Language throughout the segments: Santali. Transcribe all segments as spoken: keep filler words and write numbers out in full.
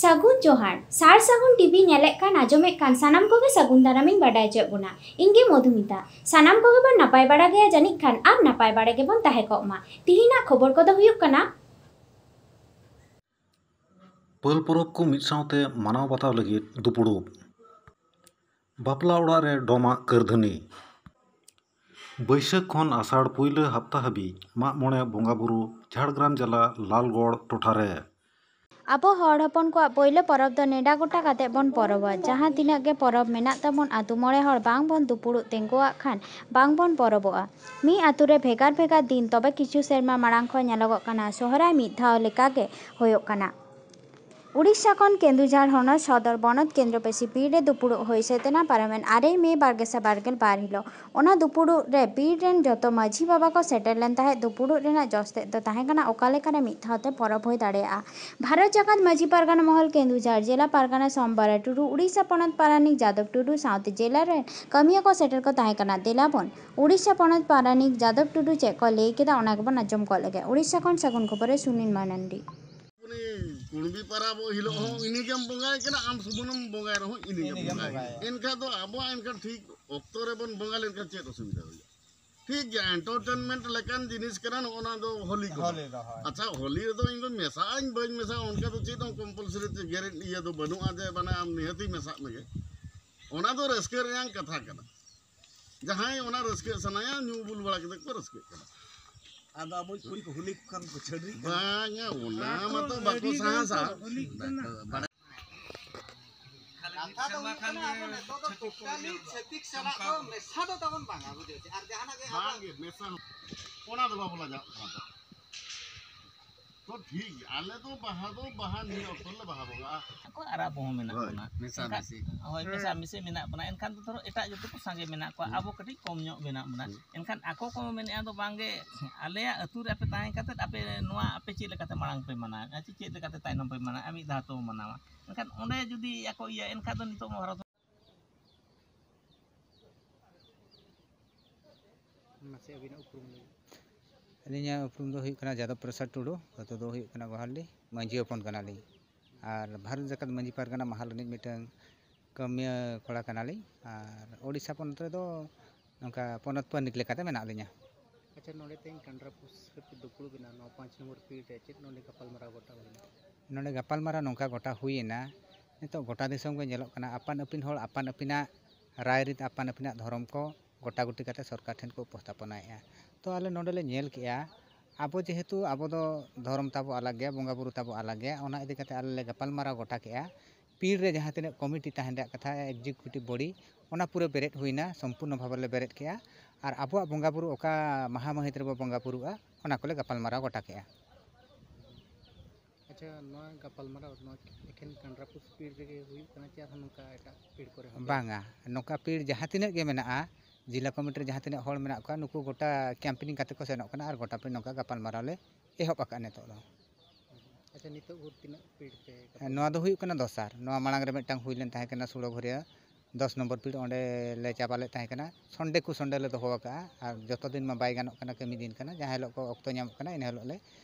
ᱥᱟᱹᱜᱩᱱ ᱡᱚᱦᱟᱨ᱾ ᱥᱟᱨ ᱥᱟᱹᱜᱩᱱ ᱴᱤᱵᱷᱤ ᱧᱮᱞᱮᱫ ᱠᱟᱱ, ᱟᱸᱡᱚᱢᱮᱫ ᱠᱟᱱ ᱥᱟᱱᱟᱢ ᱠᱚᱜᱮ ᱥᱟᱹᱜᱩᱱ ᱫᱟᱨᱟᱢᱤᱧ ᱵᱟᱰᱟᱭ ᱦᱚᱪᱚᱭᱮᱫ ᱵᱚᱱᱟ᱾ ᱤᱧ ᱜᱮ ᱢᱚᱫᱷᱩᱢᱤᱛᱟ᱾ ᱥᱟᱱᱟᱢ ᱠᱚᱜᱮ ᱵᱚᱱ ᱱᱟᱯᱟᱭ ᱵᱟᱲᱟ ᱜᱮᱭᱟ ᱡᱟᱹᱱᱤᱡ ᱠᱷᱟᱱ, ᱟᱨ ᱱᱟᱯᱟᱭ ᱵᱟᱲᱟ ᱜᱮᱵᱚᱱ ᱛᱟᱦᱮᱸ ᱠᱚᱜ ᱢᱟ᱾ ᱛᱤᱦᱤᱧᱟᱜ ᱠᱷᱚᱵᱚᱨ ᱠᱚᱫᱚ ᱦᱩᱭᱩᱜ ᱠᱟᱱᱟ, ᱯᱟᱹᱞ ᱯᱚᱨᱚᱵᱽ ᱠᱚ ᱢᱤᱫ ᱥᱟᱶᱛᱮ ᱢᱟᱱᱟᱣ ᱵᱟᱛᱟᱣ ᱞᱟᱹᱜᱤᱫ ᱫᱩᱯᱩᱲᱩᱵ᱾ ᱵᱟᱯᱞᱟ ᱚᱲᱟᱜ ᱨᱮ ᱰᱚᱢᱟᱜ ᱠᱟᱹᱨᱫᱷᱟᱹᱱᱤ᱾ ᱵᱟᱹᱭᱥᱟᱹᱠᱷ ᱠᱷᱚᱱ ᱟᱥᱟᱲ ᱯᱩᱭᱞᱟᱹ ᱦᱟᱯᱛᱟ ᱦᱟᱹᱵᱤᱡ ᱢᱟᱜ ᱢᱚᱬᱮ ᱵᱚᱸᱜᱟ ᱵᱩᱨᱩ ᱡᱷᱟᱲᱜᱨᱟᱢ ᱡᱮᱞᱟ ᱞᱟᱞᱜᱚᱲ ᱴᱚᱴᱷᱟ ᱨᱮ᱾ ᱟᱵᱚ ᱦᱚᱲ ᱦᱚᱯᱚᱱ ᱠᱚᱣᱟᱜ ᱯᱳᱭᱞᱳ ᱯᱚᱨᱚᱵᱽ ᱫᱚ ᱱᱮᱰᱟ ᱜᱚᱴᱟ ᱠᱟᱛᱮ ᱵᱚᱱ ᱯᱚᱨᱚᱵᱚᱜᱼᱟ᱾ ᱡᱟᱦᱟᱸ ᱛᱤᱱᱟᱹᱜ ᱜᱮ ᱯᱚᱨᱚᱵᱽ ᱢᱮᱱᱟᱜ ᱛᱟᱵᱚᱱ, ᱟᱛᱳ ᱢᱚᱬᱮ ᱦᱚᱲ ᱵᱟᱝ ᱵᱚᱱ ᱫᱩᱯᱩᱲᱩᱵ ᱛᱮᱸᱜᱳᱣᱟᱜ ᱠᱷᱟᱱ ᱵᱟᱝ ᱵᱚᱱ ᱯᱚᱨᱚᱵᱚᱜᱼᱟ᱾ ᱢᱤᱫ ᱟᱛᱳ ᱨᱮ ᱵᱷᱮᱜᱟᱨ ᱵᱷᱮᱜᱟᱨ ᱫᱤᱱ, ᱛᱚᱵᱮ ᱠᱤᱪᱷᱩ ᱥᱮᱨᱢᱟ ᱢᱟᱲᱟᱝ ᱠᱷᱚᱱ ᱧᱮᱞᱚᱜᱚᱜ ᱠᱟᱱᱟ, ᱥᱚᱦᱨᱟᱭ ᱢᱤᱫ ᱫᱷᱟᱣ ᱞᱮᱠᱟᱜᱮ ᱦᱩᱭᱩᱜ ᱠᱟᱱᱟ᱾ ᱩᱲᱤᱥᱥᱟ ᱠᱷᱚᱱ ᱠᱮᱱᱫᱩᱡᱷᱟᱨ ᱦᱚᱱᱚᱛ ᱥᱚᱫᱚᱨ ᱵᱚᱱᱚᱛ ᱠᱮᱱᱫᱨᱚ ᱯᱮᱥᱤ ᱵᱤᱨ ᱨᱮ ᱫᱩᱯᱩᱲᱩᱵ ᱦᱩᱭ ᱥᱟᱹᱛ ᱮᱱᱟ ᱯᱟᱨᱚᱢᱮᱱ ᱟᱨᱮ ᱢᱮ ᱵᱟᱨ ᱜᱮᱥᱟᱭ ᱵᱟᱨ ᱜᱮᱞ ᱵᱟᱨ ᱦᱤᱞᱳᱜ᱾ ᱚᱱᱟ ᱫᱩᱯᱩᱲᱩᱵ ᱨᱮ ᱵᱤᱨ ᱨᱮᱱ ᱡᱚᱛᱚ ᱢᱟᱹᱡᱷᱤ ᱵᱟᱵᱟ ᱠᱚ ᱥᱮᱴᱮᱨ ᱞᱮᱱ ᱛᱟᱦᱮᱸᱫ᱾ ᱫᱩᱯᱩᱲᱩᱵ ᱨᱮᱱᱟᱜ ᱡᱚᱥ ᱛᱮᱫ ᱫᱚ ᱛᱟᱦᱮᱸ ᱠᱟᱱᱟ, ᱚᱠᱟ ᱞᱮᱠᱟᱨᱮ ᱢᱤᱫ ᱫᱷᱟᱣ ᱛᱮ ᱯᱚᱨᱚᱵᱽ ᱦᱩᱭ ᱫᱟᱲᱮᱭᱟᱜᱼᱟ᱾ ᱵᱷᱟᱨᱚᱛ ᱡᱟᱠᱟᱛ ᱢᱟᱹᱡᱷᱤ ᱯᱟᱨᱜᱟᱱᱟ ᱢᱚᱦᱚᱞ ᱠᱮᱱᱫᱩᱡᱷᱟᱨ ᱡᱮᱞᱟ ᱯᱟᱨᱜᱟᱱᱟ ᱥᱚᱢᱵᱟᱨᱟ ᱴᱩᱰᱩ, ᱩᱲᱤᱥᱥᱟ ᱯᱚᱱᱚᱛ ᱯᱟᱨᱟᱱᱤᱠ ᱡᱟᱫᱚᱵ ᱴᱩᱰᱩ ᱥᱟᱶᱛᱮ ᱡᱮᱞᱟ ᱨᱮᱱ ᱠᱟᱹᱢᱤᱭᱟᱹ ᱠᱚ ᱥᱮᱴᱮᱨ ᱠᱚ ᱛᱟᱦᱮᱸ ᱠᱟᱱᱟ᱾ ᱫᱮᱞᱟ ᱵᱚᱱ ᱩᱲᱤᱥᱥᱟ ᱯᱚᱱᱚᱛ ᱯᱟᱨᱟᱱᱤᱠ ᱡᱟᱫᱚᱵ ᱴᱩᱰᱩ ᱪᱮᱫ ᱠᱚ ᱞᱟᱹᱭ ᱠᱮᱫᱟ, ᱚᱱᱟ ᱜᱮᱵᱚᱱ ᱟᱸᱡᱚᱢ ᱜᱚᱫ ᱞᱮᱜᱮ᱾ ᱩᱲᱤᱥᱥᱟ ᱠᱷᱚᱱ ᱥᱟᱹᱜᱩᱱ ᱠᱷᱚᱵᱚᱨ ᱨᱮ ᱥᱩᱱᱤᱞ ᱢᱟᱨᱟᱱᱰᱤ᱾ ᱩᱱᱤ ᱠᱩᱬᱵᱤ ᱯᱟᱨᱟᱵᱽ ᱦᱤᱞᱳᱜ ᱦᱚᱸ ᱤᱱᱟᱹᱜᱮᱢ ᱵᱚᱸᱜᱟᱭ ᱠᱟᱱᱟ, ᱟᱢ ᱥᱩᱢᱩᱱᱮᱢ ᱵᱚᱸᱜᱟᱭ ᱨᱮᱦᱚᱸ ᱤᱱᱟᱹᱜᱮᱢ ᱤᱱᱟᱹᱜᱮᱢ ᱵᱚᱸᱜᱟᱭ ᱠᱟᱱᱟ᱾ ᱵᱚᱸᱜᱟᱭᱟ᱾ ᱮᱱᱠᱷᱟᱱ ᱫᱚ ᱟᱵᱚᱣᱟᱜ ᱮᱱᱠᱷᱟᱱ ᱴᱷᱤᱠ ᱚᱠᱛᱚ ᱨᱮᱵᱚᱱ ᱵᱚᱸᱜᱟ ᱞᱮᱱᱠᱷᱟᱱ ᱪᱮᱫ ᱚᱥᱩᱵᱤᱫᱷᱟ ᱦᱩᱭᱩᱜᱼᱟ? ᱴᱷᱤᱠ ᱜᱮᱭᱟ, ᱮᱱᱴᱟᱨᱴᱮᱱᱢᱮᱱᱴ ᱞᱮᱠᱟᱱ ᱡᱤᱱᱤᱥ ᱠᱟᱱᱟ ᱱᱚᱜᱼᱚ ᱱᱟ ᱫᱚ ᱦᱳᱞᱤ ᱠᱚᱫᱚ᱾ ᱦᱳᱞᱤ ᱫᱚ, ᱦᱳᱭ᱾ ᱟᱪᱪᱷᱟ, ᱦᱳᱞᱤ ᱨᱮᱫᱚ ᱤᱧ ᱫᱚ ᱢᱮᱥᱟᱜ ᱟᱹᱧ ᱵᱟᱹᱧ ᱢᱮᱥᱟᱜᱼᱟ, ᱚᱱᱠᱟ ᱫᱚ ᱪᱮᱫ ᱦᱚᱸ ᱠᱚᱢᱯᱟᱞᱥᱟᱨᱤ ᱛᱮ ᱜᱮᱨᱮᱱᱴ ᱤᱭᱟᱹ ᱫᱚ ᱵᱟᱹᱱᱩᱜᱼᱟ ᱡᱮ ᱢᱟᱱᱮ ᱟᱢ ᱱᱤᱦᱟᱹᱛᱤ ᱢᱮᱥᱟᱜ ᱢᱮᱜᱮ᱾ ᱚᱱᱟ ᱫᱚ ᱨᱟᱹᱥᱠᱟᱹ ᱨᱮᱭᱟᱜ ᱠᱟᱛᱷᱟ ᱠᱟᱱᱟ᱾ ᱡᱟᱦᱟᱸᱭ ᱚᱱᱟ ᱨᱟᱹᱥᱠᱟᱹᱜ ᱥᱟᱱᱟᱭᱟ, ᱧᱩ ᱵᱩᱞ ᱵᱟᱲᱟ ᱠᱟᱛᱮ ᱠᱚ ᱨᱟᱹᱥᱠᱟᱹᱜ ᱠᱟᱱᱟ᱾ ᱟᱫᱚ ᱟᱵᱚ ᱠᱩᱲᱤ ᱠᱚ ᱦᱩᱞᱤ ᱠᱚ ᱠᱷᱟᱱ ᱠᱚ ᱪᱷᱟᱹᱰᱣᱤ ᱠᱟᱱᱟ᱾ ᱵᱟᱝᱟ, ᱚᱱᱟ ᱢᱟᱛᱚ ᱵᱟᱠᱚ ᱥᱟᱦᱥᱟ᱾ ᱠᱟᱛᱷᱟ ᱫᱚ ᱦᱩᱭᱩᱜ ᱠᱟᱱᱟ, ᱟᱵᱚ ᱱᱤᱛᱚᱜ ᱫᱚ ᱴᱳᱴᱟᱞᱤ ᱪᱷᱟᱹᱛᱤᱠ ᱥᱟᱞᱟᱜ ᱫᱚ ᱢᱮᱥᱟ ᱫᱚ ᱛᱟᱵᱚᱱ ᱵᱟᱝᱟ, ᱵᱩᱡᱷᱟᱹᱣ ᱪᱮ? ᱟᱨ ᱡᱟᱦᱟᱱᱟᱜ ᱜᱮ ᱟᱵᱚ ᱵᱟᱝᱜᱮ, ᱢᱮᱥᱟ ᱦᱚᱸ᱾ ᱚᱱᱟ ᱫᱚ ᱵᱟᱵᱚ ᱞᱟᱡᱟᱜ ᱠᱟᱱᱟ ᱛᱚ᱾ ᱛᱚ ᱴᱷᱤᱠ ᱜᱮᱭᱟ, ᱟᱞᱮ ᱫᱚ ᱵᱟᱦᱟ ᱫᱚ ᱵᱟᱦᱟ ᱱᱤᱭᱟᱹ ᱚᱠᱛᱚ ᱨᱮᱞᱮ ᱵᱟᱦᱟ ᱵᱚᱸᱜᱟᱜᱼᱟ᱾ ᱟᱠᱚ ᱟᱨ ᱟᱵᱚ ᱦᱚᱸ ᱢᱮᱱᱟᱜ ᱦᱳᱭ, ᱵᱚᱱᱟ᱾ ᱢᱮᱥᱟ ᱮᱱᱠᱷᱟᱱ, ᱢᱤᱥᱤ᱾ ᱦᱳᱭ, ᱢᱮᱥᱟ ᱢᱤᱥᱤ ᱢᱮᱱᱟᱜ ᱵᱚᱱᱟ᱾ ᱮᱱᱠᱷᱟᱱ ᱫᱚ ᱫᱷᱚᱨᱚ ᱮᱴᱟᱜ ᱡᱟᱹᱛᱤ ᱠᱚ ᱥᱟᱸᱜᱮ ᱢᱮᱱᱟᱜ ᱠᱚᱣᱟ, ᱦᱩᱸ᱾ ᱟᱵᱚ ᱠᱟᱹᱴᱤᱡ ᱠᱚᱢ ᱧᱚᱜ ᱢᱮᱱᱟᱜ ᱵᱚᱱᱟ᱾ ᱦᱩᱸ᱾ ᱮᱱᱠᱷᱟᱱ ᱟᱠᱚ ᱠᱚ ᱢᱮᱱᱮᱫᱼᱟ ᱫᱚ ᱵᱟᱝᱜᱮ, ᱟᱞᱮᱭᱟᱜ ᱟᱹᱛᱩ ᱨᱮ ᱟᱯᱮ ᱛᱟᱦᱮᱸ ᱠᱟᱛᱮᱫ ᱟᱯᱮ ᱱᱚᱣᱟ ᱟᱯᱮ ᱪᱮᱫ ᱞᱮᱠᱟᱛᱮ ᱢᱟᱲᱟᱝ ᱯᱮ ᱢᱟᱱᱟᱣᱮᱫᱼᱟ, ᱪᱮ ᱪᱮᱫ ᱞᱮᱠᱟᱛᱮ ᱛᱟᱭᱱᱚᱢ ᱯᱮ ᱢᱟᱱᱟᱣᱮᱫᱼᱟ, ᱢᱤᱫ ᱫᱷᱟᱣ ᱛᱮᱵᱚ ᱢᱟᱱᱟᱣᱟ᱾ ᱮᱱᱠᱷᱟᱱ ᱚᱸᱰᱮ ᱡᱩᱫᱤ ᱟᱠᱚ ᱤᱭᱟᱹ, ᱮᱱᱠᱷᱟᱱ ᱫᱚ ᱱᱤᱛᱚᱜ ᱢᱟ ᱵᱷᱟᱨᱚᱛ ᱢᱟᱥᱮ ᱟᱹᱵᱤᱱᱟᱜ ᱩᱯᱨᱩᱢ ᱞᱟᱹᱭ ᱵᱤᱱ᱾ ᱟᱹᱞᱤᱧᱟᱜ ᱩᱯᱨᱩᱢ ᱫᱚ ᱦᱩᱭᱩᱜ ᱠᱟᱱᱟ ᱡᱟᱫᱚᱵ ᱯᱨᱚᱥᱟᱫᱽ ᱴᱩᱰᱩ, ᱟᱹᱛᱩ ᱫᱚ ᱦᱩᱭᱩᱜ ᱠᱟᱱᱟ ᱜᱳᱦᱟᱞᱰᱤ, ᱢᱟᱹᱡᱷᱤ ᱦᱚᱯᱚᱱ ᱠᱟᱱᱟᱞᱤᱧ᱾ ᱟᱨ ᱵᱷᱟᱨᱚᱛ ᱡᱟᱠᱟᱛ ᱢᱟᱹᱡᱷᱤ ᱯᱟᱨᱜᱟᱱᱟ ᱢᱟᱦᱟᱞ ᱨᱤᱱᱤᱡ ᱢᱤᱫᱴᱟᱝ ᱠᱟᱹᱢᱤᱭᱟᱹ ᱠᱚᱲᱟ ᱠᱟᱱᱟᱞᱤᱧ᱾ ᱟᱨ ᱳᱰᱤᱥᱟ ᱯᱚᱱᱚᱛ ᱨᱮᱫᱚ ᱱᱚᱝᱠᱟ ᱯᱚᱱᱚᱛ ᱯᱟᱨᱟᱱᱤᱠ ᱞᱮᱠᱟᱛᱮ ᱢᱮᱱᱟᱜ ᱞᱤᱧᱟ᱾ ᱟᱪᱪᱷᱟ, ᱱᱚᱰᱮ ᱛᱮᱦᱮᱧ ᱠᱟᱱᱰᱨᱟᱯᱩᱥ ᱨᱮᱯᱮ ᱫᱩᱯᱲᱩᱵ ᱮᱱᱟ, ᱱᱚᱣᱟ ᱯᱟᱸᱪ ᱱᱚᱢᱵᱚᱨ ᱯᱤᱲ ᱨᱮ ᱪᱮᱫ ᱱᱚᱰᱮ ᱜᱟᱯᱟᱞᱢᱟᱨᱟᱣ ᱜᱚᱴᱟ ᱦᱩᱭᱱᱟ? ᱱᱚᱰᱮ ᱜᱟᱯᱟᱞᱢᱟᱨᱟᱣ ᱱᱚᱝᱠᱟ ᱜᱚᱴᱟ ᱦᱩᱭᱮᱱᱟ, ᱱᱤᱛᱚᱜ ᱜᱚᱴᱟ ᱫᱤᱥᱚᱢ ᱜᱮ ᱧᱮᱞᱚᱜ ᱠᱟᱱᱟ, ᱟᱯᱟᱱ ᱟᱹᱯᱤᱱ ᱦᱚᱲ ᱟᱯᱟᱱ ᱟᱹᱯᱤᱱᱟᱜ ᱨᱟᱭ ᱨᱤᱛ, ᱟᱯᱟᱱ ᱟᱹᱯᱤᱱᱟᱜ ᱫᱷᱚᱨᱚᱢ ᱠᱚ ᱜᱚᱴᱟ ᱜᱩᱴᱤ ᱠᱟᱛᱮ ᱥᱚᱨᱠᱟᱨ ᱴᱷᱮᱱ ᱠᱚ ᱩᱯᱚᱥᱛᱷᱟᱯᱚᱱᱟᱭᱮᱫᱼᱟ᱾ ᱛᱚ ᱟᱞᱮ ᱱᱚᱰᱮ ᱞᱮ ᱧᱮᱞ ᱠᱮᱜᱼᱟ, ᱟᱵᱚ ᱡᱮᱦᱮᱛᱩ ᱟᱵᱚ ᱫᱚ ᱫᱷᱚᱨᱚᱢ ᱛᱟᱵᱚ ᱟᱞᱟᱜ ᱜᱮᱭᱟ, ᱵᱚᱸᱜᱟ ᱵᱩᱨᱩ ᱛᱟᱵᱚ ᱟᱞᱟᱜ ᱜᱮᱭᱟ, ᱚᱱᱟ ᱤᱫᱤ ᱠᱟᱛᱮ ᱟᱞᱮ ᱞᱮ ᱜᱟᱯᱟᱞᱢᱟᱨᱟᱣ ᱜᱚᱴᱟ ᱠᱮᱜᱼᱟ᱾ ᱯᱤᱲ ᱨᱮ ᱡᱟᱦᱟᱸ ᱛᱤᱱᱟᱹᱜ ᱠᱚᱢᱤᱴᱤ ᱛᱟᱦᱮᱱ ᱨᱮᱭᱟᱜ ᱠᱟᱛᱷᱟ, executive body, ᱚᱱᱟ ᱯᱩᱨᱟᱹ ᱵᱮᱨᱮᱫ ᱦᱩᱭᱱᱟ, ᱥᱚᱢᱯᱩᱨᱱᱚ ᱵᱷᱟᱵᱮ ᱞᱮ ᱵᱮᱨᱮᱫ ᱠᱮᱜᱼᱟ᱾ ᱟᱨ ᱟᱵᱚᱣᱟᱜ ᱵᱚᱸᱜᱟ ᱵᱩᱨᱩ ᱚᱠᱟ ᱢᱟᱦᱟ ᱢᱟᱹᱦᱤᱛ ᱨᱮᱵᱚ ᱵᱚᱸᱜᱟ ᱵᱩᱨᱩᱜᱼᱟ, ᱚᱱᱟ ᱠᱚᱞᱮ ᱜᱟᱯᱟᱞᱢᱟᱨᱟᱣ ᱜᱚᱴᱟ ᱠᱮᱜᱼᱟ᱾ ᱟᱪᱪᱷᱟ, ᱱᱚᱣᱟ ᱜᱟᱯᱟᱞᱢᱟᱨᱟᱣ ᱱᱚᱣᱟ ᱮᱠᱷᱮᱱ ᱠᱟᱱᱰᱨᱟᱯᱩᱥ ᱯᱤᱲ ᱨᱮᱜᱮ ᱦᱩᱭᱩᱜ ᱠᱟᱱᱟ ᱪᱮ ᱟᱨᱦᱚᱸ ᱱᱚᱝᱠᱟ ᱮᱴᱟᱜ ᱯᱤᱲ ᱠᱚᱨᱮ ᱦᱚᱸ? ᱵᱟᱝᱟ, ᱱᱚᱝᱠᱟ ᱯᱤᱲ ᱡᱟᱦᱟᱸ ᱛᱤᱱᱟᱹᱜ ᱜᱮ ᱢᱮᱱᱟᱜᱼᱟ, ᱡᱮᱞᱟ ᱠᱚᱢᱤᱴᱤ ᱨᱮ ᱡᱟᱦᱟᱸ ᱛᱤᱱᱟᱹᱜ ᱦᱚᱲ ᱢᱮᱱᱟᱜ ᱠᱚᱣᱟ, ᱱᱩᱠᱩ ᱜᱚᱴᱟ ᱠᱮᱢᱯᱮᱱᱤᱝ ᱠᱟᱛᱮ ᱠᱚ ᱥᱮᱱᱚᱜ ᱠᱟᱱᱟ ᱟᱨ ᱜᱚᱴᱟ ᱯᱤᱲ ᱱᱚᱝᱠᱟ ᱜᱟᱯᱟᱞᱢᱟᱨᱟᱣ ᱞᱮ ᱮᱦᱚᱵ ᱟᱠᱟᱫᱼᱟ ᱱᱤᱛᱚᱜ ᱫᱚ᱾ ᱟᱪᱪᱷᱟ, ᱱᱤᱛᱚᱜ ᱵᱷᱳᱨ ᱛᱤᱱᱟᱹᱜ ᱯᱤᱲ ᱯᱮ ᱜᱟᱯᱟᱞ? ᱱᱚᱣᱟ ᱫᱚ ᱦᱩᱭᱩᱜ ᱠᱟᱱᱟ ᱫᱚᱥᱟᱨ᱾ ᱱᱚᱣᱟ ᱢᱟᱲᱟᱝ ᱨᱮ ᱢᱤᱫᱴᱟᱝ ᱦᱩᱭ ᱞᱮᱱ ᱛᱟᱦᱮᱸ ᱠᱟᱱᱟ ᱥᱩᱲᱟᱹ ᱜᱷᱚᱨᱤᱭᱟᱹ, ᱫᱚᱥ ᱱᱚᱢᱵᱚᱨ ᱯᱤᱲ, ᱚᱸᱰᱮ ᱞᱮ ᱪᱟᱵᱟ ᱞᱮᱫ ᱛᱟᱦᱮᱸ ᱠᱟᱱᱟ᱾ ᱥᱚᱱᱰᱮ ᱠᱚ ᱥᱚᱱᱰᱮ ᱞᱮ ᱫᱚᱦᱚ ᱟᱠᱟᱫᱼᱟ, ᱟᱨ ᱡᱚᱛᱚ ᱫᱤᱱ ᱢᱟ ᱵᱟᱭ ᱜᱟᱱᱚᱜ ᱠᱟᱱᱟ, ᱠᱟᱹᱢᱤ ᱫᱤᱱ ᱠᱟᱱᱟ, ᱡᱟᱦᱟᱸ ᱦᱤᱞᱳᱜ ᱠᱚ ᱚᱠᱛᱚ ᱧᱟᱢᱚᱜ ᱠᱟᱱᱟ, ᱤᱱᱟᱹ ᱦᱤᱞᱳᱜ ᱞᱮ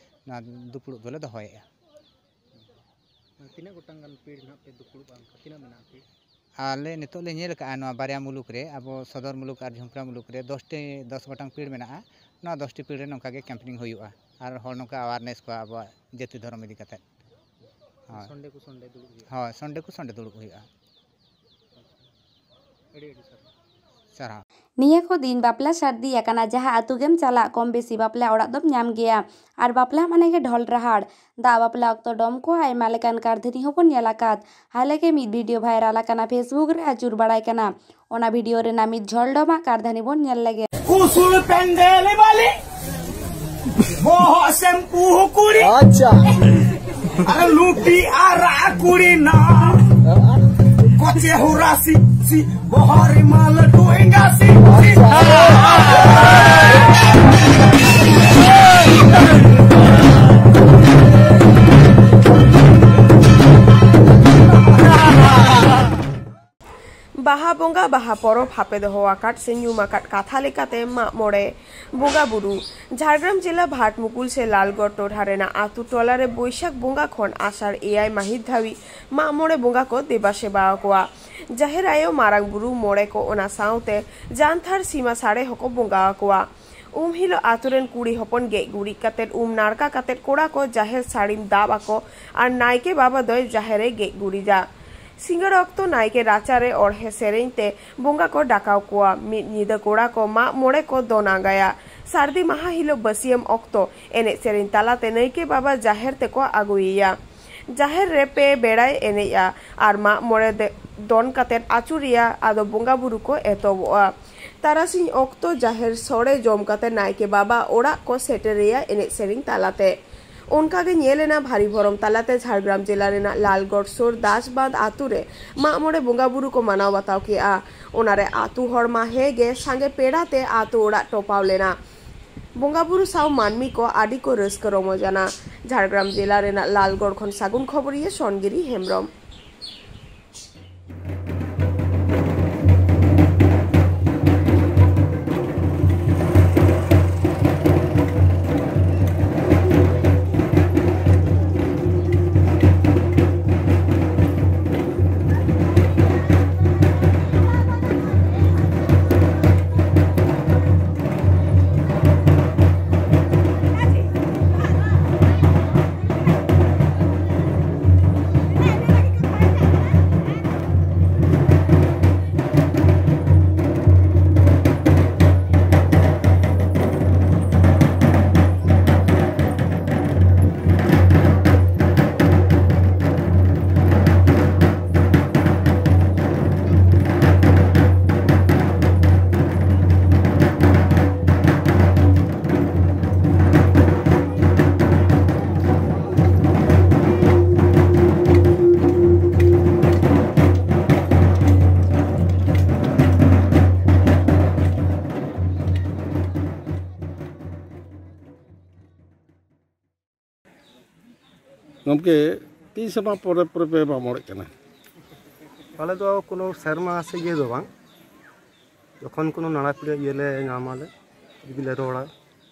ᱱᱚᱣᱟ ᱫᱩᱯᱲᱩᱵ ᱫᱚᱞᱮ ᱫᱚᱦᱚᱭᱮᱫᱼᱟ᱾ ᱛᱤᱱᱟᱹᱜ ᱜᱚᱴᱟᱝ ᱜᱟᱱ ᱯᱤᱲ ᱱᱟᱦᱟᱜ ᱯᱮ ᱫᱩᱯᱲᱩᱵᱼᱟ? ᱚᱱᱠᱟ ᱛᱤᱱᱟᱹᱜ ᱢᱮᱱᱟᱜᱼᱟ ᱯᱤᱲ? ᱟᱞᱮ ᱱᱤᱛᱚᱜ ᱞᱮ ᱧᱮᱞ ᱟᱠᱟᱫᱼᱟ, ᱱᱚᱣᱟ ᱵᱟᱨᱭᱟ ᱢᱩᱞᱩᱠ ᱨᱮ, ᱟᱵᱚ ᱥᱚᱫᱚᱨ ᱢᱩᱞᱩᱠ ᱟᱨ ᱡᱷᱩᱢᱯᱨᱟ ᱢᱩᱞᱩᱠ ᱨᱮ ᱫᱚᱥᱴᱤ, ᱫᱚᱥ ᱜᱚᱴᱟᱝ ᱯᱤᱲ ᱢᱮᱱᱟᱜᱼᱟ᱾ ᱱᱚᱣᱟ ᱫᱚᱥᱴᱤ ᱯᱤᱲ ᱨᱮ ᱱᱚᱝᱠᱟ ᱜᱮ ᱠᱮᱢᱯᱮᱱᱤᱝ ᱦᱩᱭᱩᱜᱼᱟ ᱟᱨ ᱦᱚᱲ ᱱᱚᱝᱠᱟ ᱟᱣᱟᱨᱱᱮᱥ ᱠᱚᱣᱟ ᱟᱵᱚᱣᱟᱜ ᱡᱟᱹᱛᱤ ᱫᱷᱚᱨᱚᱢ ᱤᱫᱤ ᱠᱟᱛᱮᱫ᱾ ᱦᱳᱭ᱾ ᱥᱚᱱᱰᱮ ᱠᱚ ᱥᱚᱱᱰᱮ ᱫᱩᱲᱩᱵ ᱦᱩᱭᱩᱜᱼᱟ᱾ ᱦᱳᱭ, ᱥᱚᱱᱰᱮ ᱠᱚ ᱥᱚᱱᱰᱮ ᱫᱩᱲᱩᱵ ᱦᱩᱭᱩᱜᱼᱟ᱾ ᱟᱹᱰᱤ ᱟᱹᱰᱤ ᱥᱟᱨᱦᱟᱣ᱾ ᱥᱟᱨᱦᱟᱣ᱾ ᱱᱤᱭᱟᱹ ᱠᱚ ᱫᱤᱱ ᱵᱟᱯᱞᱟ ᱥᱟᱹᱨᱫᱤ ᱟᱠᱟᱱᱟ, ᱡᱟᱦᱟᱸ ᱟᱹᱛᱩ ᱜᱮᱢ ᱪᱟᱞᱟᱜ, ᱠᱚᱢ ᱵᱮᱥᱤ ᱵᱟᱯᱞᱟ ᱚᱲᱟᱜ ᱫᱚᱢ ᱧᱟᱢ ᱜᱮᱭᱟ᱾ ᱟᱨ ᱵᱟᱯᱞᱟ ᱢᱟᱱᱮ ᱜᱮ ᱰᱷᱚᱞ ᱨᱟᱦᱟᱲ᱾ ᱫᱟᱜ ᱵᱟᱯᱞᱟ ᱚᱠᱛᱚ ᱰᱚᱢ ᱠᱚ ᱟᱭᱢᱟ ᱞᱮᱠᱟᱱ ᱠᱟᱨᱫᱷᱟᱹᱱᱤ ᱦᱚᱸᱵᱚᱱ ᱧᱮᱞ ᱟᱠᱟᱫ᱾ ᱦᱟᱞᱮ ᱜᱮ ᱢᱤᱫ ᱵᱷᱤᱰᱤᱭᱳ ᱵᱷᱟᱭᱨᱟᱞ ᱟᱠᱟᱱᱟ, ᱯᱷᱮᱥᱵᱩᱠ ᱨᱮ ᱟᱹᱪᱩᱨ ᱵᱟᱲᱟᱭ ᱠᱟᱱᱟ᱾ ᱚᱱᱟ ᱵᱷᱤᱰᱤᱭᱳ ᱨᱮᱱᱟᱜ ᱢᱤᱫ ᱡᱷᱚᱞ ᱰᱚᱢᱟᱜ ᱠᱟᱨᱫᱷᱟᱹᱱᱤ ᱵᱚᱱ ᱧᱮᱞ ᱞᱮᱜᱮ᱾ ᱩᱥᱩᱞ ᱯᱮᱱᱰᱮᱞ ᱵᱟᱞᱤ, ᱵᱚᱦᱚᱜ ᱥᱮᱢᱯᱩ ᱠᱩᱲᱤ᱾ ᱟᱪᱪᱷᱟ᱾ ᱟᱨ ᱞᱩᱴᱤ ᱟᱨᱟᱜ ᱠᱩᱲᱤ ᱱᱟ᱾ ᱠᱚᱪᱮ ᱦᱩᱨᱟᱥᱤ, ᱥᱤ, ᱵᱚᱦᱚᱜ ᱨᱮ ᱢᱟ ᱞᱟᱹᱴᱩ ᱮᱸᱜᱟᱥᱤ᱾ ᱟᱪᱪᱷᱟ᱾ ᱵᱟᱦᱟ ᱵᱚᱸᱜᱟ, ᱵᱟᱦᱟ ᱯᱚᱨᱚᱵᱽ ᱦᱟᱯᱮ ᱫᱚᱦᱚ ᱟᱠᱟᱫ ᱥᱮ ᱧᱩᱢ ᱟᱠᱟᱫ ᱠᱟᱛᱷᱟ ᱞᱮᱠᱟᱛᱮ ᱢᱟᱜ ᱢᱚᱬᱮ ᱵᱚᱸᱜᱟ ᱵᱩᱨᱩ᱾ ᱡᱷᱟᱲᱜᱨᱟᱢ ᱡᱮᱞᱟ ᱵᱷᱟᱴᱢᱩᱠᱩᱞ ᱥᱮ ᱞᱟᱞᱜᱚᱲ ᱴᱚᱴᱷᱟ ᱨᱮᱱᱟᱜ ᱟᱛᱩ ᱴᱚᱞᱟ ᱨᱮ ᱵᱳᱭᱥᱟᱠᱷ ᱵᱚᱸᱜᱟ ᱠᱷᱚᱱ ᱟᱥᱟᱲ ᱮᱭᱟᱭ ᱢᱟᱹᱦᱤᱛ ᱫᱷᱟᱹᱵᱤᱡ ᱢᱟᱜ ᱢᱚᱬᱮ ᱵᱚᱸᱜᱟ ᱠᱚ ᱫᱮᱵᱟ ᱥᱮᱵᱟ ᱟᱠᱚᱣᱟ᱾ ᱡᱟᱦᱮᱨ ᱟᱭᱳ, ᱢᱟᱨᱟᱝ ᱵᱩᱨᱩ, ᱢᱚᱬᱮ ᱠᱚ, ᱚᱱᱟ ᱥᱟᱶᱛᱮ ᱡᱟᱱᱛᱷᱟᱲ ᱥᱤᱢᱟ ᱥᱟᱲᱮ ᱦᱚᱸᱠᱚ ᱵᱚᱸᱜᱟ ᱟᱠᱚᱣᱟ᱾ ᱩᱢ ᱦᱤᱞᱳᱜ ᱟᱛᱳ ᱨᱮᱱ ᱠᱩᱲᱤ ᱦᱚᱯᱚᱱ ᱜᱮᱡ ᱜᱩᱨᱤᱡ ᱠᱟᱛᱮᱫ, ᱩᱢ ᱱᱟᱲᱠᱟ ᱠᱟᱛᱮᱫ ᱠᱚᱲᱟ ᱠᱚ ᱡᱟᱦᱮᱨ ᱥᱟᱹᱲᱤᱢ ᱫᱟᱵ ᱟᱠᱚ ᱟᱨ ᱱᱟᱭᱠᱮ ᱵᱟᱵᱟ ᱫᱚᱭ ᱡᱟᱦᱮᱨ ᱮ ᱜᱮᱡ ᱜᱩᱨᱤᱡᱟ᱾ ᱥᱤᱸᱜᱟᱹᱲ ᱚᱠᱛᱚ ᱱᱟᱭᱠᱮ ᱨᱟᱪᱟᱨᱮ ᱚᱬᱦᱮ ᱥᱮᱨᱮᱧ ᱛᱮ ᱵᱚᱸᱜᱟ ᱠᱚ ᱰᱟᱠᱟᱣ ᱠᱚᱣᱟ᱾ ᱢᱤᱫ ᱧᱤᱫᱟᱹ ᱠᱚᱲᱟ ᱠᱚ ᱢᱟᱜ ᱢᱚᱬᱮ ᱠᱚ ᱫᱚᱱ ᱟᱸᱜᱟᱭᱟ᱾ ᱥᱟᱹᱨᱫᱤ ᱢᱟᱦᱟ ᱦᱤᱞᱳᱜ ᱵᱟᱹᱥᱤᱭᱟᱹᱢ ᱚᱠᱛᱚ ᱮᱱᱮᱡ ᱥᱮᱨᱮᱧ ᱛᱟᱞᱟᱛᱮ ᱱᱟᱭᱠᱮ ᱵᱟᱵᱟ ᱡᱟᱦᱮᱨ ᱛᱮᱠᱚ ᱟᱹᱜᱩᱭᱮᱭᱟ᱾ ᱡᱟᱦᱮᱨ ᱨᱮ ᱯᱮ ᱵᱮᱲᱟᱭ ᱮᱱᱮᱡᱼᱟ ᱟᱨ ᱢᱟᱜ ᱢᱚᱬᱮ ᱫᱮ-, ᱫᱚᱱ ᱠᱟᱛᱮᱫ ᱟᱹᱪᱩᱨᱮᱭᱟ᱾ ᱟᱫᱚ ᱵᱚᱸᱜᱟ ᱵᱩᱨᱩ ᱠᱚ ᱮᱛᱚᱦᱚᱵᱚᱜᱼᱟ᱾ ᱛᱟᱨᱟᱥᱤᱧ ᱚᱠᱛᱚ ᱡᱟᱦᱮᱨ ᱥᱚᱲᱮ ᱡᱚᱢ ᱠᱟᱛᱮ ᱱᱟᱭᱠᱮ ᱵᱟᱵᱟ ᱚᱲᱟᱜ ᱠᱚ ᱥᱮᱴᱮᱨᱮᱭᱟ ᱮᱱᱮᱡ ᱥᱮᱨᱮᱧ ᱛᱟᱞᱟᱛᱮ᱾ ᱚᱱᱠᱟᱜᱮ ᱧᱮᱞ ᱮᱱᱟ ᱵᱷᱟᱨᱤ ᱵᱷᱚᱨᱚᱢ ᱛᱟᱞᱟᱛᱮ ᱡᱷᱟᱲᱜᱨᱟᱢ ᱡᱮᱞᱟ ᱨᱮᱱᱟᱜ ᱞᱟᱞᱜᱚᱲ ᱥᱩᱨ ᱫᱟᱥᱵᱟᱸᱫ ᱟᱛᱳ ᱨᱮ ᱢᱟᱜ ᱢᱚᱬᱮ ᱵᱚᱸᱜᱟ ᱵᱩᱨᱩ ᱠᱚ ᱢᱟᱱᱟᱣ ᱵᱟᱛᱟᱣ ᱠᱮᱜᱼᱟ᱾ ᱚᱱᱟᱨᱮ ᱟᱛᱳ ᱦᱚᱲ ᱢᱟ ᱦᱮᱸ ᱜᱮ, ᱥᱟᱸᱜᱮ ᱯᱮᱲᱟ ᱛᱮ ᱟᱛᱳ ᱚᱲᱟᱜ ᱴᱚᱯᱟᱣ ᱞᱮᱱᱟ᱾ ᱵᱚᱸᱜᱟ ᱵᱩᱨᱩ ᱥᱟᱶ ᱢᱟᱹᱱᱢᱤ ᱠᱚ ᱟᱹᱰᱤ ᱠᱚ ᱨᱟᱹᱥᱠᱟᱹ ᱨᱚᱢᱚᱡᱽ ᱟᱱᱟ᱾ ᱡᱷᱟᱲᱜᱨᱟᱢ ᱡᱮᱞᱟ ᱨᱮᱱᱟᱜ ᱞᱟᱞᱜᱚᱲ ᱠᱷᱚᱱ ᱥᱟᱹᱜᱩᱱ ᱠᱷᱚᱵᱚᱨᱤᱭᱟᱹ ᱥᱚᱱᱜᱤᱨᱤ ᱦᱮᱢᱵᱨᱚᱢ᱾ ᱜᱚᱢᱠᱮ, ᱛᱤᱱ ᱥᱮᱨᱢᱟ ᱯᱚᱨᱮ ᱯᱚᱨᱮ ᱯᱮ ᱢᱟᱜ ᱢᱚᱬᱮᱜ ᱠᱟᱱᱟ? ᱟᱞᱮ ᱫᱚ ᱠᱳᱱᱳ ᱥᱮᱨᱢᱟ ᱥᱮ ᱤᱭᱟᱹ ᱫᱚ ᱵᱟᱝ, ᱡᱚᱠᱷᱚᱱ ᱠᱳᱱᱳ ᱱᱟᱲᱟ ᱯᱤᱲᱟᱹ ᱤᱭᱟᱹ ᱞᱮ ᱧᱟᱢᱟᱞᱮ, ᱡᱩᱫᱤ ᱞᱮ ᱨᱚᱲᱟ,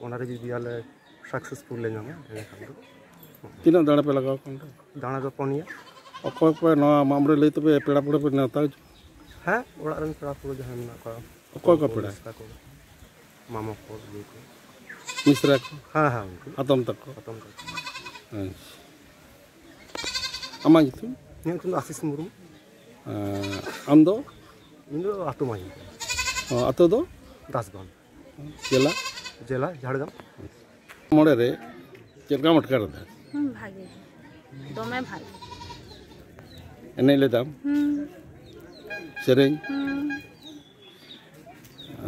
ᱚᱱᱟᱨᱮ ᱡᱩᱫᱤ ᱟᱞᱮ ᱥᱟᱠᱥᱮᱥᱯᱷᱩᱞ ᱞᱮ ᱧᱟᱢᱟ, ᱮᱸᱰᱮᱠᱷᱟᱱ ᱫᱚ᱾ ᱛᱤᱱᱟᱹᱜ ᱫᱟᱲᱮ ᱯᱮ ᱞᱟᱜᱟᱣ ᱠᱟᱱ ᱛᱮ? ᱫᱟᱬᱟ ᱫᱚ ᱯᱚᱱᱭᱟ᱾ ᱚᱠᱚᱭ ᱠᱚ ᱱᱚᱣᱟ ᱢᱟᱜ ᱢᱚᱬᱮ ᱞᱟᱹᱭ ᱛᱮᱯᱮ ᱯᱮᱲᱟ ᱯᱟᱹᱲᱦᱟᱹ ᱯᱮ ᱱᱮᱣᱛᱟ ᱦᱤᱡᱩᱜᱼᱟ? ᱦᱮᱸ, ᱚᱲᱟᱜ ᱨᱮᱱ ᱯᱮᱲᱟ ᱯᱩᱨᱟᱹ ᱡᱟᱦᱟᱸᱭ ᱢᱮᱱᱟᱜ ᱠᱚᱣᱟ᱾ ᱚᱠᱚᱭ ᱠᱚ ᱯᱮᱲᱟ? ᱢᱤᱥᱨᱟ ᱠᱚ, ᱢᱟᱢᱚ ᱠᱚ, ᱤᱭᱟᱹ ᱠᱚ᱾ ᱢᱤᱥᱨᱟ ᱠᱚ? ᱦᱮᱸ, ᱦᱮᱸ, ᱩᱱᱠᱩ᱾ ᱦᱟᱛᱚᱢ ᱛᱟᱠᱚ? ᱦᱟᱛᱚᱢ ᱛᱟᱠᱚ᱾ ᱟᱪᱪᱷᱟ᱾ ᱟᱢᱟᱜ ᱧᱩᱛᱩᱢ? ᱤᱧᱟᱹᱜ ᱧᱩᱛᱩᱢ ᱫᱚ ᱟᱥᱤᱥ ᱢᱩᱨᱢᱩ᱾ ᱟᱸ, ᱟᱢ ᱫᱚ? ᱤᱧ ᱫᱚ ᱟᱛᱳ ᱢᱟᱹᱡᱷᱤ ᱠᱟᱱᱟ᱾ ᱚ, ᱟᱛᱳ ᱫᱚ? ᱫᱟᱥᱵᱟᱸᱫᱷ᱾ ᱡᱮᱞᱟ? ᱡᱮᱞᱟ ᱡᱷᱟᱲᱜᱨᱟᱢ᱾ ᱢᱚᱬᱮ ᱨᱮ ᱪᱮᱫ ᱞᱮᱠᱟᱢ ᱟᱴᱠᱟᱨ ᱮᱫᱟ? ᱦᱩᱸ, ᱵᱷᱟᱜᱮ ᱜᱮ᱾ ᱫᱚᱢᱮ ᱵᱷᱟᱜᱮ᱾ ᱮᱱᱮᱡ ᱞᱮᱫᱟᱢ? ᱦᱩᱸ᱾ ᱥᱮᱨᱮᱧ? ᱦᱩᱸ᱾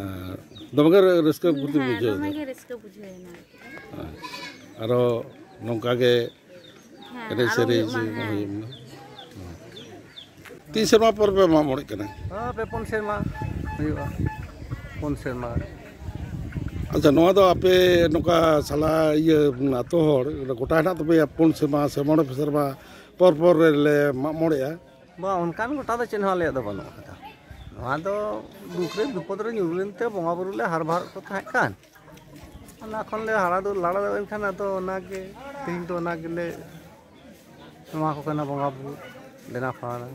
ᱟᱨ ᱫᱚᱢᱮ ᱜᱮ ᱨᱟᱹᱥᱠᱟᱹ ᱯᱷᱩᱨᱛᱤ ᱦᱮᱸ, ᱵᱩᱡᱷᱟᱹᱣ ᱫᱚᱢᱮ ᱮᱫᱟ? ᱜᱮ ᱨᱟᱹᱥᱠᱟᱹ ᱵᱩᱡᱷᱟᱹᱣ ᱮᱱᱟ ᱟᱨᱠᱤ᱾ ᱟᱪᱪᱷᱟ᱾ ᱟᱨᱚ ᱱᱚᱝᱠᱟ ᱜᱮ ᱦᱮᱸ, ᱮᱱᱮᱡ ᱟᱨᱚ ᱥᱮᱨᱮᱧ ᱦᱩᱭᱩᱜ ᱢᱟ, ᱦᱮᱸ᱾ ᱦᱩᱭᱩᱜ ᱢᱟ᱾ ᱛᱤᱱ ᱥᱮᱨᱢᱟ ᱯᱚᱨ ᱯᱮ ᱢᱟᱜ ᱢᱚᱬᱮᱜ ᱠᱟᱱᱟ? ᱦᱮᱸ, ᱯᱮ ᱯᱩᱱ ᱥᱮᱨᱢᱟ ᱦᱩᱭᱩᱜᱼᱟ᱾ ᱯᱩᱱ ᱥᱮᱨᱢᱟ᱾ ᱟᱪᱪᱷᱟ, ᱱᱚᱣᱟ ᱫᱚ ᱟᱯᱮ ᱱᱚᱝᱠᱟ ᱥᱟᱞᱟ ᱤᱭᱟᱹ ᱟᱛᱳ ᱦᱚᱲ ᱜᱚᱴᱟ ᱦᱮᱱᱟᱜ ᱛᱟᱯᱮᱭᱟ, ᱯᱩᱱ ᱥᱮᱨᱢᱟ ᱥᱮ ᱢᱚᱬᱮ ᱥᱮᱨᱢᱟ ᱯᱚᱨ ᱯᱚᱨ ᱨᱮᱞᱮ ᱢᱟᱜ ᱢᱚᱬᱮᱜᱼᱟ? ᱵᱟᱝ, ᱚᱱᱠᱟᱱ ᱜᱚᱴᱟ ᱫᱚ ᱪᱮᱫ ᱦᱚᱸ ᱟᱞᱮᱭᱟᱜ ᱫᱚ ᱵᱟᱹᱱᱩᱜ ᱟᱠᱟᱫᱟ᱾ ᱱᱚᱣᱟ ᱫᱚ ᱫᱩᱠ ᱨᱮ ᱵᱤᱯᱚᱫ ᱨᱮ ᱧᱩᱨ ᱞᱮᱱᱛᱮ ᱵᱚᱸᱜᱟ ᱵᱩᱨᱩ ᱞᱮ ᱦᱟᱨ ᱵᱟᱦᱟᱨᱚᱜ ᱠᱚ ᱛᱟᱦᱮᱸ ᱠᱟᱱ, ᱚᱱᱟ ᱠᱷᱚᱱ ᱞᱮ ᱦᱟᱨᱟ ᱫᱚ ᱞᱟᱲᱟ ᱮᱱᱠᱷᱟᱱ ᱟᱫᱚ ᱚᱱᱟᱜᱮ ᱛᱮᱦᱮᱧ ᱫᱚ ᱚᱱᱟ ᱜᱮᱞᱮ ᱮᱢᱟ ᱠᱚ ᱠᱟᱱᱟ ᱵᱚᱸᱜᱟ ᱵᱩᱨᱩ ᱫᱮᱱᱟ ᱯᱟᱣᱱᱟ᱾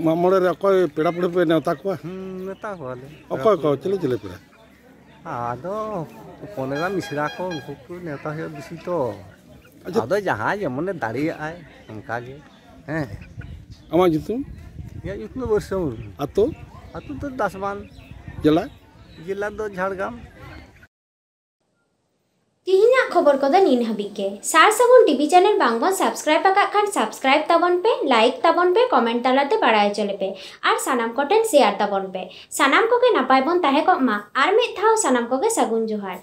ᱢᱟᱜ ᱢᱚᱬᱮ ᱨᱮ ᱚᱠᱚᱭ ᱯᱮᱲᱟ ᱯᱟᱹᱲᱦᱟᱹ ᱯᱮ ᱱᱮᱣᱛᱟ ᱠᱚᱣᱟ? ᱦᱩᱸ, ᱱᱮᱣᱛᱟ ᱠᱚᱣᱟᱞᱮ᱾ ᱚᱠᱚᱭ ᱠᱚ, ᱪᱤᱞᱤ ᱪᱤᱞᱤ ᱯᱮᱲᱟ? ᱟᱫᱚ ᱦᱚᱯᱚᱱ ᱮᱨᱟ ᱢᱤᱥᱨᱟ ᱠᱚ, ᱩᱱᱠᱩ ᱠᱚ ᱱᱮᱣᱛᱟ ᱦᱩᱭᱩᱜᱼᱟ ᱵᱮᱥᱤ ᱛᱚ᱾ ᱟᱪᱪᱷᱟ᱾ ᱟᱫᱚ ᱡᱟᱦᱟᱸᱭ ᱡᱮᱢᱚᱱᱮ ᱫᱟᱲᱮᱭᱟᱜᱼᱟᱭ ᱚᱱᱠᱟ ᱜᱮ᱾ ᱦᱮᱸ᱾ ᱟᱢᱟᱜ ᱧᱩᱛᱩᱢ? ᱤᱧᱟᱹᱜ ᱧᱩᱛᱩᱢ ᱫᱚ ᱵᱟᱹᱨᱥᱟᱹ ᱢᱩᱨᱢᱩ᱾ ᱟᱹᱛᱩ? ᱟᱹᱛᱩ ᱫᱚ ᱫᱟᱥᱵᱟᱱ᱾ ᱡᱮᱞᱟ? ᱡᱮᱞᱟ ᱫᱚ ᱡᱷᱟᱲᱜᱨᱟᱢ᱾ ᱛᱤᱦᱤᱧᱟᱜ ᱠᱷᱚᱵᱚᱨ ᱠᱚᱫᱚ ᱱᱤᱱ ᱦᱟᱹᱵᱤᱡ ᱜᱮ᱾ ᱥᱟᱨ ᱥᱟᱹᱜᱩᱱ ᱴᱤᱵᱷᱤ ᱪᱮᱱᱮᱞ ᱵᱟᱝ ᱵᱚᱱ ᱥᱟᱵᱥᱠᱨᱟᱭᱤᱵ ᱟᱠᱟᱫ ᱠᱷᱟᱱ ᱥᱟᱵᱥᱠᱨᱟᱭᱤᱵ ᱛᱟᱵᱚᱱ ᱯᱮ, ᱞᱟᱭᱤᱠ ᱛᱟᱵᱚᱱ ᱯᱮ, ᱠᱚᱢᱮᱱᱴ ᱛᱟᱞᱟᱛᱮ ᱵᱟᱲᱟᱭ ᱦᱚᱪᱚ ᱞᱮᱯᱮ ᱟᱨ ᱥᱟᱱᱟᱢ ᱠᱚᱴᱷᱮᱱ ᱥᱮᱭᱟᱨ ᱛᱟᱵᱚᱱ ᱯᱮ᱾ ᱥᱟᱱᱟᱢ ᱠᱚᱜᱮ ᱱᱟᱯᱟᱭ ᱵᱚᱱ ᱛᱟᱦᱮᱸ ᱠᱚᱜ ᱢᱟ᱾ ᱟᱨ ᱢᱤᱫ ᱫᱷᱟᱣ ᱥᱟᱱᱟᱢ ᱠᱚᱜᱮ ᱥᱟᱹᱜᱩᱱ ᱡᱚᱦᱟᱨ᱾